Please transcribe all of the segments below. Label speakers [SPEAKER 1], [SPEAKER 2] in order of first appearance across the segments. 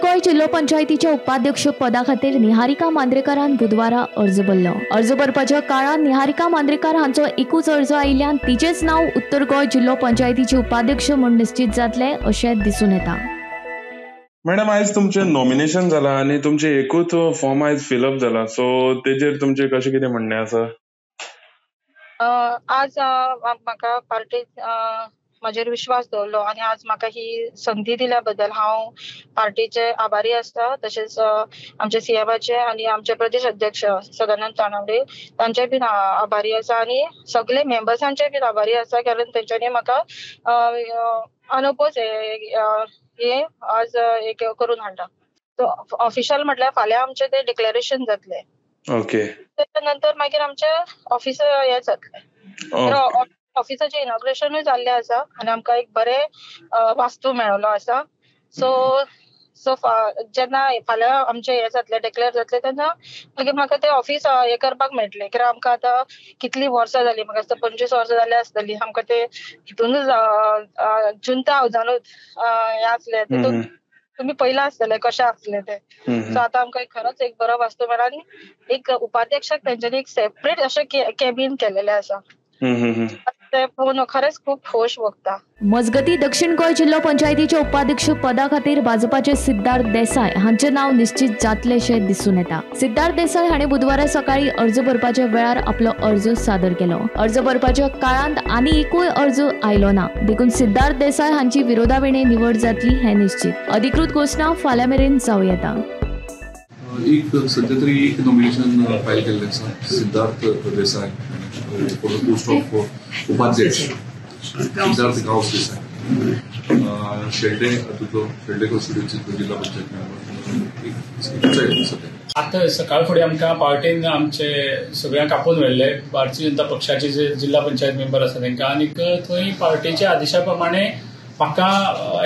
[SPEAKER 1] गोंय जिल्हो पंचायतीच्या उपाध्यक्ष पदा खातीर निहारिका मांद्रेकारान बुधवारा अर्ज भरलो. अर्ज भरपाच्या काळात निहारिका मांद्रेकार हांचो एकूच अर्ज आयिल्ल्यान तिचेच नाव उत्तर गोंय जिल्हो पंचायतीचे उपाध्यक्ष म्हूण निश्चित जातले अशें दिसून येता.
[SPEAKER 2] मॅडम, आयज तुमचें नॉमिनेशन जाला आनी तुमचें एकूच फॉर्म आयज फिलअप जाला, सो तेजेर तुमचें कशें कितें म्हणणें आसा?
[SPEAKER 3] आज म्हाका पार्टीक म्हजेर विश्वास दवरलो आनी आज म्हाका ही संदी दिल्या बद्दल हांव पार्टीचे आभारी आसता. तशेंच आमचे सीएमाचे आनी आमचे प्रदेश अध्यक्ष सदानंद तानावडे तांचे बीन आभारी आसा आनी सगळे मेंबर्सांचे बीन आभारी आसा, कारण तेंच्यांनी म्हाका अनओपोज हे आज एक करून हाडला. सो ऑफिशियल म्हटल्यार फाल्यां आमचें तें डिक्लेरेशन जातलें.
[SPEAKER 2] ओके.
[SPEAKER 3] तेच्या नंतर मागीर आमचें ऑफिस हें जातलें. ऑफिसाचें इनॉग्रेशनूय जाल्लें आसा आनी आमकां एक बरें वास्तू मेळिल्लो आसा. सो सो जेन्ना फाल्यां आमचें हें जातलें, डिक्लेर जातलें, तेन्ना मागीर म्हाका तें ऑफिस हें करपाक मेळटलें. कित्याक आमकां आतां कितलीं वर्सां जालीं, म्हाका दिसता 25 वर्सां जालीं आसतलीं, आमकां तें हितूनच जुंता हावजानूच हें आसलें, तितून तुमी पयलां आसतलें कशें आसलें तें. सो आतां आमकां खरोच एक बरो वास्तू मेळ्ळा आनी एक उपाध्यक्षाक तेंच्यांनी एक सेपरेट अशें कॅबीन केलेलें आसा. ते पळोवन खरेंच खूब खोश भोगता.
[SPEAKER 1] मजगती, दक्षिण गोंय जिल्हो पंचायतीच्या उपाध्यक्ष पदा खातीर भाजपाचे सिद्धार्थ देसाय हांचें नाव निश्चित जातलेंशें दिसून येता. सिद्धार्थ देसाय हांणी बुधवारा सकाळी अर्ज भरपाच्या वेळार आपलो अर्ज सादर केलो. अर्ज भरपाच्या काळांत आनी एकूय अर्ज आयलो ना, देखून सिद्धार्थ देसाय हांची विरोधाविणे निवड जातली हें निश्चित. अधिकृत घोशणा फाल्यां मेरेन जावं येता.
[SPEAKER 4] एक सध्या तरी एक नॉमिनेशन फायल केल्लें आसा, Siddharth Desai for the post of उपाध्यक्ष, सिद्धार्थ गांवस देसाय, शेल्डे हातूंतलो शेल्डे कॉन्स्टिट्युएन्सींतलो जिल्हा पंचायत मेंबर एकूच आयलो सध्या.
[SPEAKER 5] आतां सकाळ फुडें आमकां पार्टीन आमचे सगळ्यांक आपोवन व्हेल्ले, भारतीय जनता पक्षाचे जे जिल्हा पंचायत मेंबर आसा तांकां, आनीक थंय पार्टीच्या आदेशा प्रमाणे म्हाका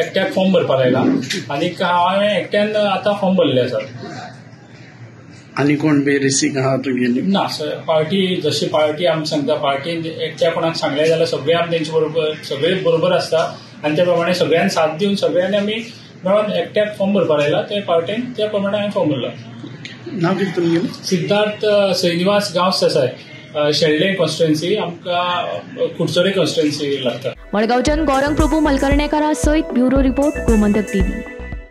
[SPEAKER 5] एकट्याक फॉर्म भरपाक लायला आनीक हांवें एकट्यान आतां फॉर्म भरले आसात.
[SPEAKER 6] आनी कोण बी रिसीक आहा तुगेली
[SPEAKER 5] ना सर. पार्टी जशी पार्टी आमकां सांगता, पार्टीन एकट्या कोणाक सांगलें जाल्यार सगळे आमी तेंचे बरोबर सगळे बरोबर आसता आनी त्या प्रमाणे सगळ्यांनी साथ दिवन सगळ्यांनी आमी मेळोन एकट्याक फॉर्म भरपाक लायला, ते पार्टीन त्या प्रमाणे हांवें फॉर्म भरला.
[SPEAKER 6] नांव कितें तुमगेलें?
[SPEAKER 5] सिद्धार्थ श्रीनिवास गांवस देसाय, शेल्डे कॉन्स्टिट्युएन्सी, आमकां कुडचडे कॉन्स्टिट्युएन्सी लागता.
[SPEAKER 1] मडगांवच्यान गौरंग प्रभू मलकर्णेकारा सयत ब्युरो रिपोर्ट, गोमंतक टीव्ही.